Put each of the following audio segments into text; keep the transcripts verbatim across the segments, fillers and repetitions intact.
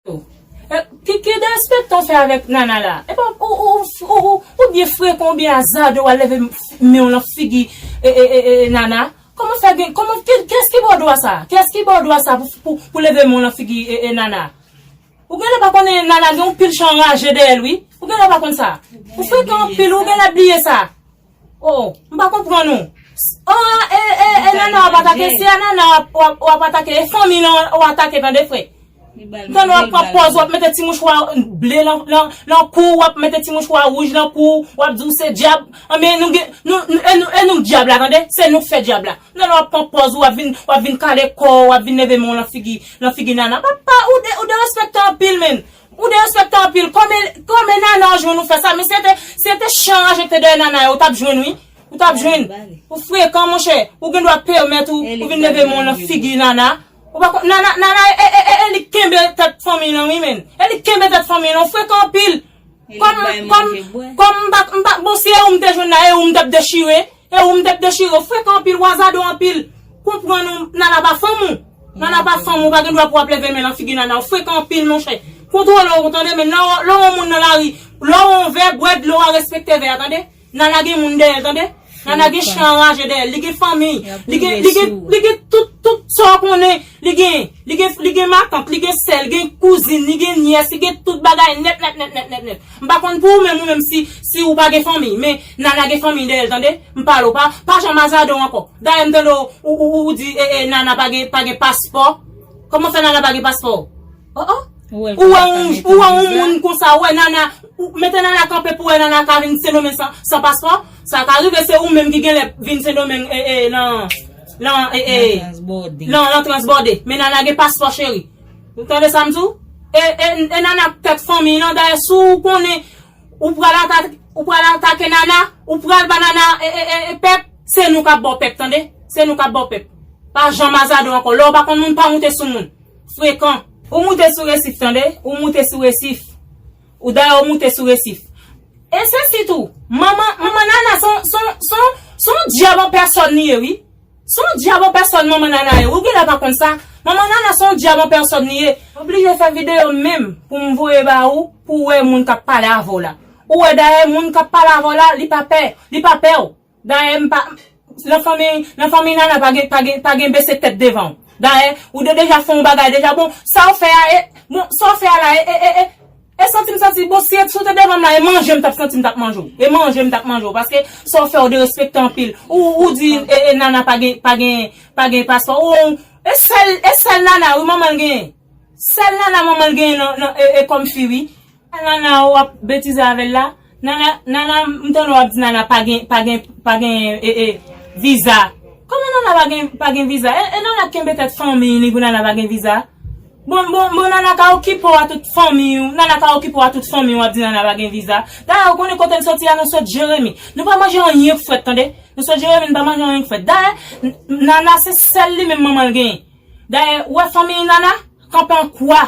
Ki, ki derespektan w fè avèk Nana la? Epa, ou, ou, ou, ou, ou byen frekan, ou byen azade, w al leve men w nan figi e, e, e, e, Nana. Kòman fè gen, kòman, ki, kiyès ki ba w dwa sa? Kiyès ki ba w dwa sa pou, pou, pou leve men w nan figi e, e, Nana? Ou genlè pa konnen Nana gen yon pil chan raje dèyè l, wi. Ou genlè pa konn sa. Ou frekan anpil, ou genlè bliye sa. Oh, m pa konprann ou. Oh, e, e, e Nana w ap atake, se a Nana w ap, w ap, w ap atake, e fanmi lan w atake, tande frè. M tande w ap pran pòz, w ap mete ti mouchwa ble lan, lan, lan kou, w ap mete ti mouchwa wouj lan kou, w ap di w se dyab. Anben, nou gen, nou, nou, e nou, e nou k dyab la, tande? Se nou k fè dyab la. M tande w ap pran pòz, w ap vin, w ap vin kale kò w, w ap vin leve men w lan figi, lan figi Nana. Papa, ou de, ou derespektan anpil, menn. Ou derespektan anpil. Kòman, kòman Nana w jwenn ou fè sa? Men si se te, si se te chan raje ki te dèyè Nana yo, ou t ap jwenn, wi. Ou t ap jwenn. Ou frekan, monchè. Ou gen dwa pèmèt ou, ou vin leve men w lan figi Nana. Ou pa konn, Nana, Nana, e, e, e, e li k kenbe tèt fanmi lan, wi, menn. E li k kenbe tèt fanmi lan. Ou frekan anpil. Kòm, kòm, kòm m pa, m pa, bon, si e ou m te jwenn la, e ou m t ap dechire. E ou m t ap dechire. Ou frekan anpil, w azade w anpil. Konprann ou, Nana pa fanm ou. Nana pa fanm ou, pa gen dwa pou w ap leve men lan figi Nana. Ou frekan anpil, monchè. Kontwole w, tande, men lè w, lè w wè yon moun nan lari, lè w wè yon vè, bwè dlo a, respekte vè a, tande. Nana gen moun dèyè l, tande. Nana gen chan raje dèyè l, li gen fanmi, li gen, li gen, li gen tout, tout sa w konnen, li gen, li gen, li gen matant, li gen sè, li gen kouzin, li gen nyès, li gen tout bagay nèt, nèt, nèt, nèt, nèt, nèt. M pa konn pou ou menm, ou menm si, si ou pa gen fanmi, men Nana gen fanmi dèyè l, tande. M pale w, pa, pa janm azade w ankò. Dayè m tande w, ou, ou, ou di, e, e, Nana pa gen, pa gen paspò. Kòman fè Nana pa gen paspò? Oh, oh. Ou wè yon, ou wè yon moun konsa, ou wè Nana, ou mete Nana kanpe pou wè Nana ka vin Sendomeng san, san paspò. Sa ka rive se ou menm ki genlè vin Sendomeng, e, e, nan, nan, e, e, nan, nan transbòde. Men Nana gen paspò, cheri. Ou tande sa m di w? E, e, e Nana tèt fanmi lan, dayè si w konnen ou pral atake, ou pral atake Nana, ou pral ba Nana, e, e, e, e, pèp, se nou k ap ba w pèp, tande? Se nou k ap ba w pèp. Pa janm azade w ankò. Lè w pa konn moun, pa moute sou moun. Frekan. Ou moute sou resif, tande? Ou moute sou resif. Ou dayè ou moute sou resif. E se si tou, manman, manman Nana se yon, se yon, se yon, se yon dyab an pèsòn li ye, wi. Se yon dyab an pèsòn manman Nana ye. Ou genlè pa konn sa. Manman Nana se yon dyab an pèsòn li ye. M oblije fè videyo menm pou m voye ba ou, pou w wè moun k ap pale avè w la. Ou wè dayè moun k ap pale avè w la, li pa pè, li pa pè w. Dayè m pa, nan fanmi, nan fanmi Nana pa gen, pa gen, pa gen bese tèt devan w. Dayè, ou de deja fè yon bagay deja, bon, sa w fè a, e, bon, sa w fè a la, e, e, e, e, e santi m santi, bon, si, si w te devan m la, e manje m t ap santi m t ap manje w. E manje m t ap manje w, paske sa w fè w derespektan anpil. Ou, ou di, e, e, Nana pa gen, pa gen, pa gen paspò. Ou, e sèl, e sèl Nana, wi, manman l genyen. Sèl Nana manman l genyen nan, nan, e, e kòm fi, wi. Nana, w ap betize avè l la. Nana, Nana, m tande w ap di Nana pa gen, pa gen, pa gen, e, e, viza. Kòman Nana pa gen, pa gen viza? E, e Nana kenbe tèt fanmi li pou Nana pa gen viza? Bon, bon, bon, Nana ka okipe w a tout fanmi w. Nana ka okipe w a tout fanmi w, w ap di Nana pa gen viza. Dayè, ou konnen kote n soti a, nou sot Jeremi. Nou pa manje anyen k frèt, tande. Nou sot Jeremi, nou pa manje anyen k frèt. Dayè, N-, Nana se sèl li menm manman l genyen. Dayè, ou wè fanmi Nana, kanpe an kwa.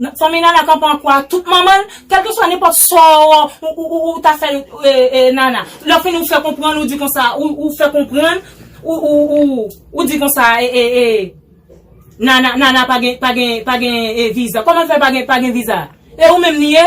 Nan, fanmi Nana kanpe an kwa, tout manman l, kèlkeswa nenpòt sa w, ou, ou, ou, ou ta fè, e, e, Nana. Lè w fini, ou fè konprann, ou di konsa, ou, ou fè konprann, ou, ou, ou, ou di konsa, e, e, e, Nana, Nana pa gen, pa gen, pa gen, e, viza. Kòman l fè pa gen, pa gen viza? E ou menm li ye?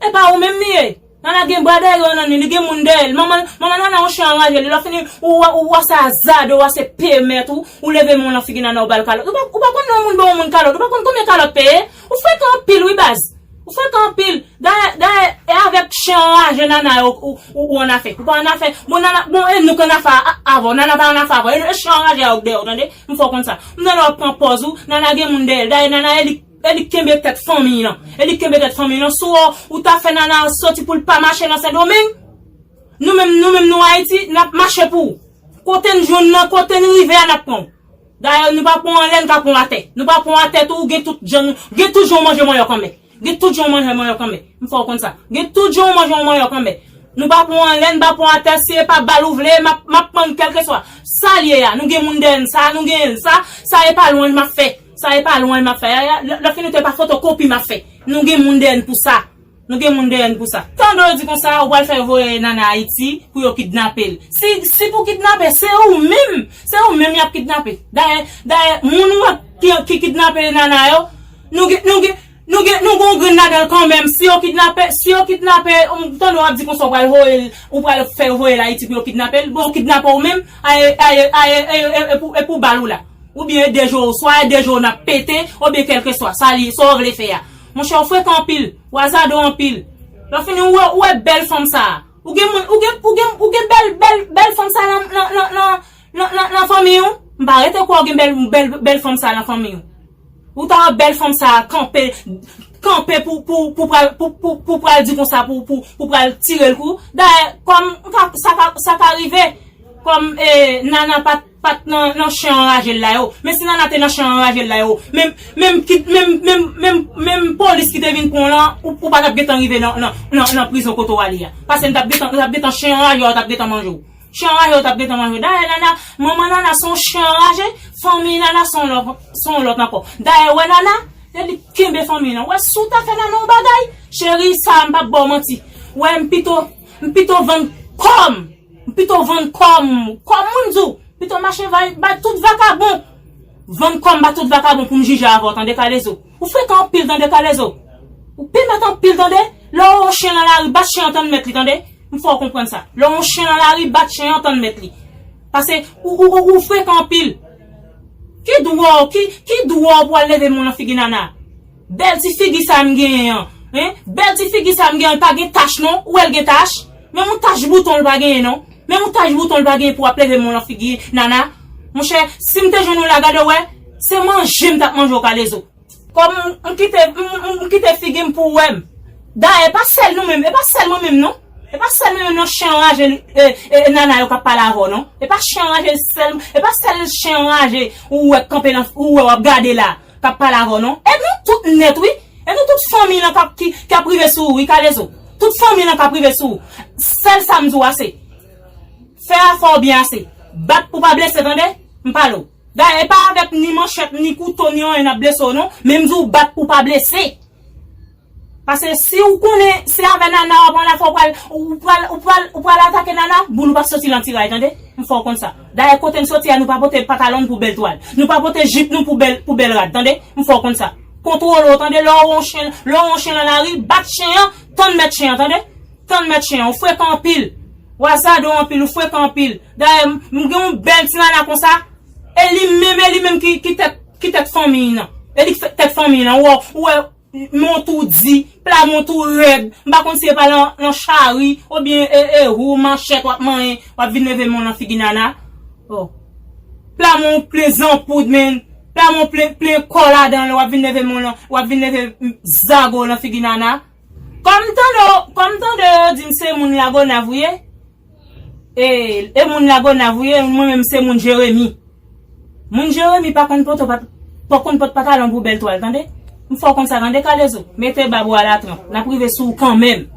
E pa ou menm li ye? Nana gen bra dèyè yo nan li, li gen moun dèyè l. Manman, manman Nana yon chen anraje li. Lè w fini, ou, ou, ou wè se azade, ou wè se pèmèt ou, ou leve men w nan figi Nana, ou ba l kalòt. Ou pa, ou pa konn lè yon moun ba yon moun kalòt, ou pa konn konbyen kalòt peye? Ou frekan anpil wi baz. Ou frekan anpil. Dayè, dayè, e avèk chen anraje Nana yo ou, ou, ou annafè. Ou pa annafè. Bon, Nana, bon, e nou k annafè a, avè w. Nana pa annafè avè w. E nou, e chen anraje a yo k dèyè w, tande? M fè w konn sa. M tande w ap pran pòz ou, Nana gen moun dèyè l. Dayè, Nana e li E li kenbe tèt fanmi lan. E li kenbe tèt fanmi lan. Si w, ou ta fè Nana soti pou l pa mache nan Sendomeng, nou menm, nou menm nou Ayiti, n ap mache pou ou. Kote n jwenn nan, kote n rive a, n ap pran w. Dayè, nou pa pran w anlè, n ka pran w atè. Nou pa pran w atè tou, ou gen tout jan, gen tout jan w manje manyòk anmè. Gen tout jan w manje manyòk anmè. M fè w konn sa. Gen tout jan w manje yon manyòk anmè. Nou pa pran w anlè, n pa pran w atè, si e pa bal ou vle, m ap, m ap pran kèlkeswa. Sa l ye a, nou gen moun dèyè n, sa, nou genyen l, sa, sa e pa lwanj m ap fè. Sa e pa lwanj m ap fè. Ya, ya, lè, lè fini tou e pa fotokopi m ap fè. Nou gen moun dèyè n pou sa. Nou gen moun dèyè n pou sa. Tande w di konsa, ou pral fè voye Nana Ayiti pou yo kidnape l. Si, si pou kidnape, se ou menm, se ou menm y ap kidnape. Dayè, dayè, moun ou wè ki, ki kidnape Nana yo, nou gen, nou gen, Ladan l kanmenm, si yo kidnape, si yo kidnape, ou tande w ap di konsa w pral voye l, ou pral fè yo voye l Ayiti pou yo kidnape l. Bon, yo kidnape w menm, a, e pou, e pou bal ou la. Oubyen e de jou, swa e de jou n ap pete, oubyen kèlkeswa, sa li, sa w vle fè a. Monchè, ou frekan anpil, ou azade w anpil. Lè w fini, ou wè, ou wè bèl fanm sa a. Ou gen moun, ou gen, ou gen, ou gen bèl, bèl, bèl fanm sa nan, nan, nan, nan, nan, nan, nan fanmi w. M pa rete kwè w gen bèl, bèl, bèl fanm sa nan fanmi w. Ou ta wè bèl fanm sa kanpe, kanpe pou, pou, pou pral, pou, pou, pou pral di konsa, pou, pou, pou pral tire l kou. Dayè, kòm, sa ka, sa ka rive, kòm, e, Nana pa t, pa t nan, nan chen anraje l la yo. Men si Nana te nan chen anraje l la yo, menm, menm, ki, menm, menm, menm, menm polis ki te vin pran w lan, ou, ou pa t ap gentan rive nan, nan, nan, nan prizon kote w ale a. Paske n t ap gentan, n t ap gentan chen anraje w, t ap gentan manje w. Chen anraje w t ap gentan manje. Dayè, Nana, manman Nana se yon chen anraje, fanmi Nana se yon lòt, se yon lòt ankò. Dayè, wè Nana, se li k kenbe fanmi nan. Wè, si w ta fè Nana yon bagay, cheri, sa a m p ap ba w manti. Wè, m pito, m pito vann kò m. M pito vann kò m. Kò m, moun di w. Pito mache bay, bay tout vakabon. Vann kò m ba tout vakabon pou m jije avè w, tande, Kalezo. Ou frekan anpil, tande, Kalezo. Ou pimèt anpil, tande. Lè w wè yon chen nan lari, bat chen an, tann mèt li, tande. M fè w konprann sa. Lè w wè yon chen nan lari, bat chen an, tann mèt li. Paske ou, ou, ou, ou frekan anpil. Ki dwa w, ki, ki dwa w pou al leve men w nan figi Nana? Bèl ti figi sa m genyen an. Hein? Bèl ti figi sa m genyen an, pa gen tach non. Ou wè l gen tach? Menm yon tach bouton l pa genyen non. Menm yon tach bouton l pa genyen pou w ap leve men w nan figi Nana. Monchè, si m te jwenn ou la, gade w wè, se manje m t ap manje w, Kalezo. Kòm m, m kite, m, m, m kite figi m pou w wè m. Dayè, e pa sèl nou menm, e pa sèl mwen menm non. E pa sèl mwen menm non, chen anraje, e, e, Nana yo k ap pale avè w non. E pa chen anraje sèl, e pa sèl chen anraje ou wè k kanpe nan, ou wè w ap gade la, k ap pale avè w non. E nou tout nèt wi. E nou tout fanmi lan k ap, ki, k ap rive sou ou wi, Kalezo. Tout fanmi lan k ap rive sou ou. Sèl sa m di w ase. Fè afè w byen ase. Bat pou pa blese, tande? M pale w. Dayè, e pa avèk ni manchèt, ni kouto, ni anyen n ap blese w non. Men m di w bat pou pa blese. Paske si w konnen se avè Nana w ap ann afè, w pral, ou pral, ou pral, ou pral atake Nana, boul ou p ap soti nan tiray, tande? M fè w konn sa. Dayè, kote n soti a, nou pa pote patalon n pou bèl twal. Nou pa pote jip nou pou bèl, pou bèl rad, tande? M fè w konn sa. Kontwole w, tande? Lè w wè yon chen, lè w wè yon chen nan lari, bat chen an, tann mèt chen an, tande? Tann mèt chen an, ou frekan anpil. Ou azade w anpil, ou frekan anpil. Dayè, m, m gen yon bèl ti Nana konsa. E li menm, e li menm ki, ki tèt, ki tèt fanmiy nan. E li k fè, tèt fanmiy nan. Ou wè, ou wè, men w tou di, pla men w tou rèd. M pa konn si e pa nan, nan chari, oubyen, e, e, ou, manchèt w ap manyen, w ap vin leve men w nan figi Nana. Oh. Pla men w plen zanpoud, men. Pla men w plen, plen kò ladan l, w ap vin leve men w nan, w ap vin leve, mm, zago w nan figi Nana. Kòm tande, kòm tande yo di m se moun Lagonav ou ye. E, e moun Lagonav ou ye, mwen menm se moun Jeremi. Moun Jeremi pa konn pote pat, pa konn pot patalon pou bèl twal, tande? M fè w konn sa, tande, Kalezo? Mete bab ou alatranp. N ap rive sou ou kanmenm.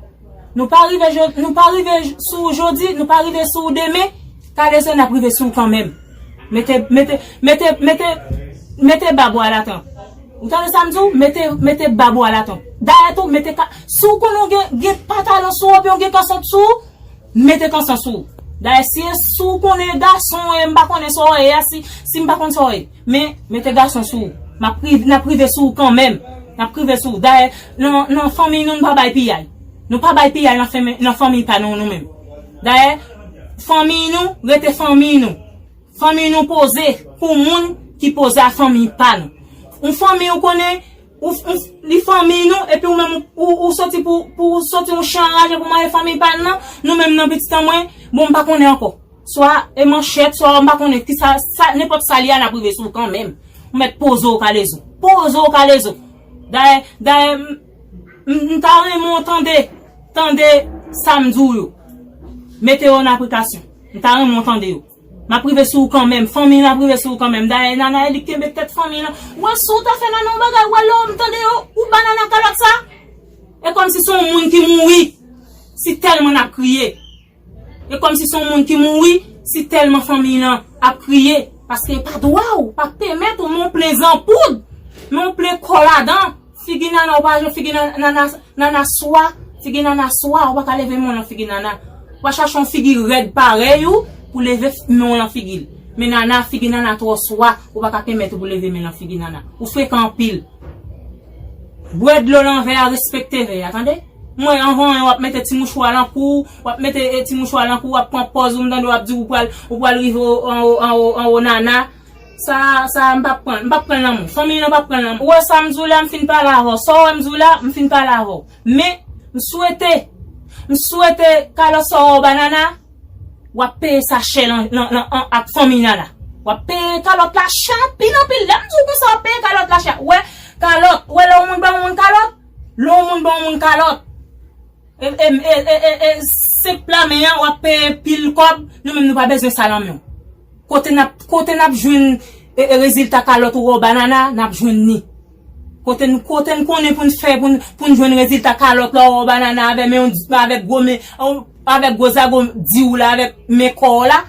Nou pa rive jo-, nou pa rive sou ou jodi, nou pa rive sou ou demen. Kalezo, n ap rive sou ou kanmenm. Mete, mete, mete, mete, mete bab ou alatranp. Ou tande sa m di w? Mete, mete bab ou alatranp. Dayè tou, mete ka, si w konnen w gen, gen patalon sou ou, oubyen w gen kanson sou ou, mete kanson sou ou. Dayè, si e, si w konnen gason, e m pa konnen sa w ye a, si, si m pa konn sa w ye. Men, mete gason sou ou. M ap rive, n ap rive sou ou kanmenm. N ap rive sou ou. Dayè, nan, nan fanmiy nou, nou pa bay piyay. Nou pa bay piyay nan fanmi, nan fanmiy pa nou, nou menm. Dayè, fanmiy nou, rete fanmiy nou. Fanmiy nou poze pou moun ki poze a fanmiy pa nou. Yon fanmiy ou konnen, ou, ou, li fanmiy nou, epi ou menm ou, ou soti pou, pou soti yon chen anraje pou manje fanmiy pa n nan, nou menm nan pitit an mwen, bon, m pa konnen ankò. Swa e manchèt, swa m pa konnen kisa, sa, nenpòt sa li a, n ap rive sou ou kanmenm. Ou mèt poze w, Kalezo. Poze w, Kalezo. Dayè, dayè, m, m, m ta renmen w tande, tande sa m di w yo. Mete yo nan aplikasyon. M ta renmen w tande yo. M ap rive sou ou kanmenm. Fanmi, m ap rive sou ou kanmenm. Dayè, Nana, e li k kenbe tèt fanmi lan. Ou wè, si w ta fè Nana yon bagay, ou wè lè w tande yo, ou ba Nana kalòt sa. E kòmsi se yon moun ki mouri. Si tèlman n ap kriye. E kòmsi se yon moun ki mouri, si tèlman fanmi lan ap kriye. Paske e pa dwa w, pa pèmèt ou, men w plen zanpoud, men w plen kò ladan. Figi Nana, ou pa jwenn figi Nana, Nana, Nana swa, figi Nana swa, ou pa ka leve men w nan figi Nana. Ou pa chache yon figi rèd parèy ou pou leve men w nan figi l. Men Nana, figi Nana twò swa, ou pa ka pèmèt ou pou leve men nan figi Nana. Ou frekan anpil. Bwè dlo nan vè a, respekte vè a, tande? Mwen, anvan w ap mete ti mouchwa lan kou, w ap mete eh, ti mouchwa lan kou, w ap pran pòz ou, m tande w ap di ou pral, ou pral rive anwo, anwo, anwo nana. Sa, sa, m p ap pran, m p ap pran lanmou. Fanmi lan p ap pran lanmou. Ou wè sa m di w la, m fin pale avè w. Sa w wè m di w la, m fin pale avè w. Men, m swete, m swete kalòt sa w wè w ba nana, w ap peye sa chè lan, lan, lan, an, ak fanmi nana. W ap peye kalòt la chè anpil, anpil. Lè m di w konsa, w ap peye kalòt la chè. Ou wè, kalòt, ou wè lè yon moun ban yon moun kalòt, lè yon moun ban yon moun kalòt, e, e, e, e, e, e, senp lamen an, w ap peye pil kòb, nou menm nou pa bezwen sa lan men w. Kote n ap, kote n ap jwenn e, e, rezilta kalòt ou wè w ba nana, n ap jwenn ni. Kote n, kote n konnen pou n fè, pou n, pou n jwenn rezilta kalòt la, ou wè w ba nana avè men, avèk gwo men, avèk gwo zago di w la, avèk men kò w la,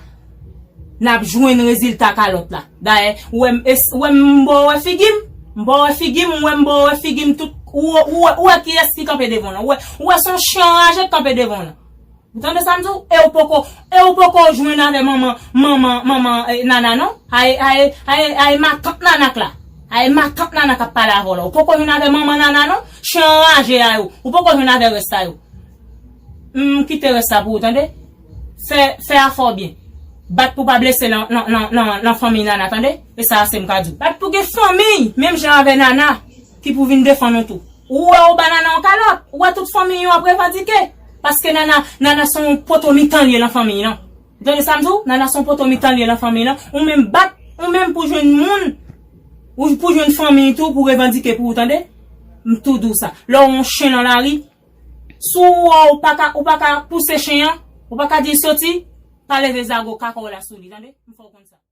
n ap jwenn rezilta kalòt la. Dayè, ou wè m, es- ou wè m, m ba w wè figi m, m ba w wè figi m, ou wè m ba w wè figi m, tout, ou, ou, ou wè kiyès ki kanpe devan w lan, ou wè, ou wè se yon chen anraje k kanpe devan w lan. Ou tande sa m di w? E ou poko, e ou poko jwenn avè manman, manman, manman eh, nana non. Aye, aye, aye, aye matant nana k la. Aye matant nana k ap pale avè w la. Ou poko jwenn avè manman nana non. Chen anraje a yo. Ou poko jwenn avè rès sa yo. M kite rès sa pou ou, tande? Fè, fè afè w byen. Bat pou pa blese lan, lan, lan, lan, lan fanmiy nana, tande? E sa a se m ka di w. Bat pou gen fanmiy, menm jan avè nana, ki pou vin defann ou tou. Ou wè ou ba nana yon kalòt, ou wè tout fanmiy yo ap revandike. Paske nana, nana se yon poto mitan l ye lan fanmiy lan. Ou tande sa m di w? Nana se yon poto mitan l ye lan fanmiy lan. Ou menm bat, ou menm pou jwenn moun, ou pou jwenn fanmiy tou pou revandike pou ou, tande? M tou di w sa. Lè w yon chen lan lari, si w wè ou pa ka, ou pa ka pouse chen an, ou pa ka di l soti, pa leve zago kaka w la sou li, tande? M fè w konn sa.